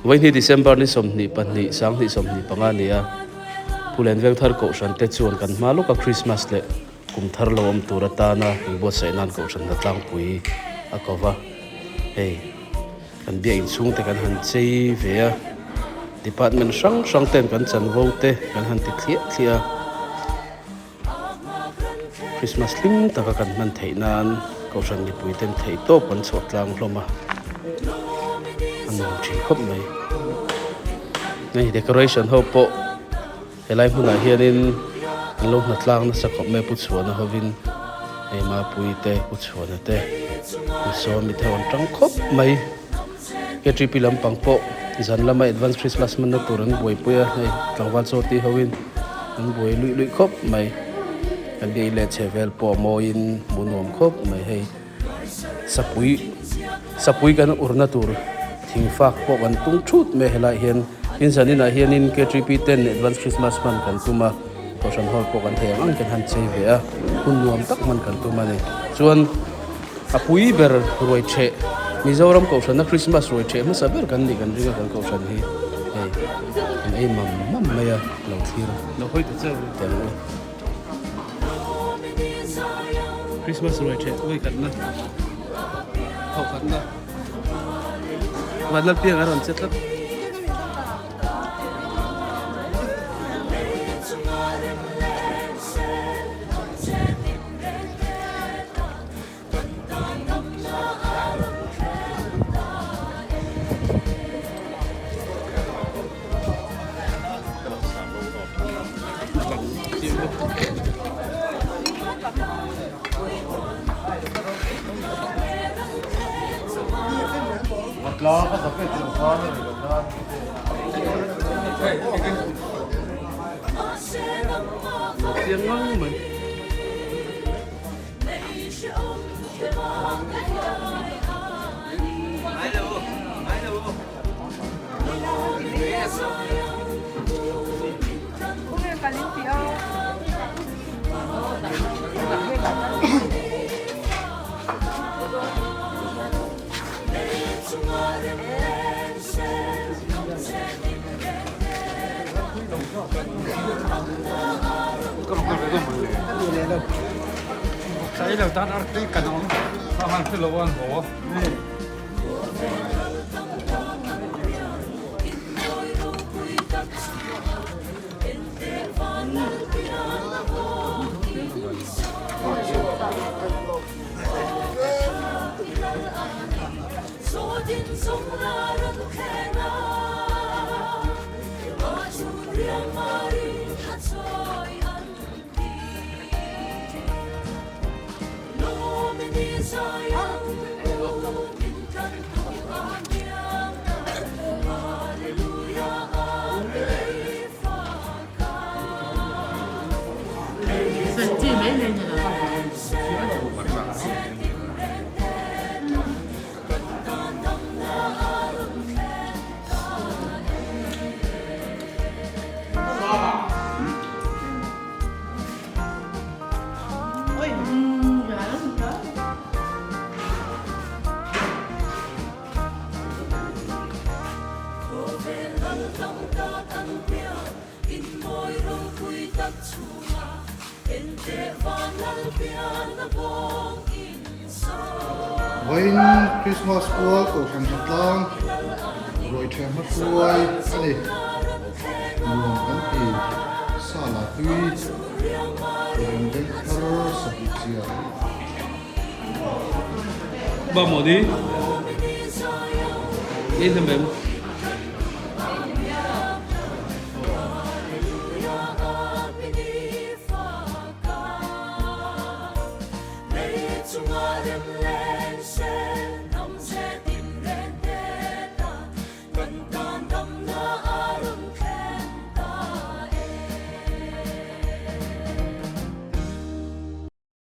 Vawihnih December ni 22 2025 a ni a, Phulen Vengthar Kohhran te chuan kan hma lawka Christmas leh kum thar lo awm tur atana inbuatsaih nan Kohhran hna tlangpui a ko va. Hei kan biak inchhung te kan han chei ve a, department hrang hrang ten kan chanvo te kan han ti thliah thliah a. Christmas hlim taka kan hman theih nan Kohhran mipui ten theih tawp kan chhuah tlang hlawm a, a nuam thin khawp mai. Hei decoration ho pawh helai hmunah hianin an lo hna tlang nasa khawp mai a Pu Chhuana hovin hei Mapuii te Pu Chhuana te an sawm mi te ho an tang khawp mai. K3P lampang pawh zan lama advance Christmas hmanna tur an buaipui a, hei tlangval chaw tih hoin an buai luih luih khawp mai. Kan biak in leh chhe vel pawh a mawiin hmuh nuam khawp mai hei sapui sapui kan urna tur thing fak pawh kan tung thut mai a helaiah hian tin zan inah hianin K3P ten advance Christmas hman kan tum a Kohhran hall pawh kan thei ang ang kan han chei ve a hun nuam tak hman kan tum a ni chuan. A pui ber ruai theh, Mizoram Kohhrana Christmas ruai theh hmasa ber kan nih kan ring a kan Kohhran hi hei kan ei mam mam mai a lo thlir Lo hawi ta cheu. Teh ang u. Christmas ruai theh vawi khatna thawh khatna Vanlalpiang a rawn che tlat. Chiang ngang mai. Vawiin Christmas pual Kohhran Hnatlang ruai ṭheh hmahruai a ni. Nuam kan ti sa la tui Kohhran Vengthar sahih chiah. Ba maw ni? Ni hlem em?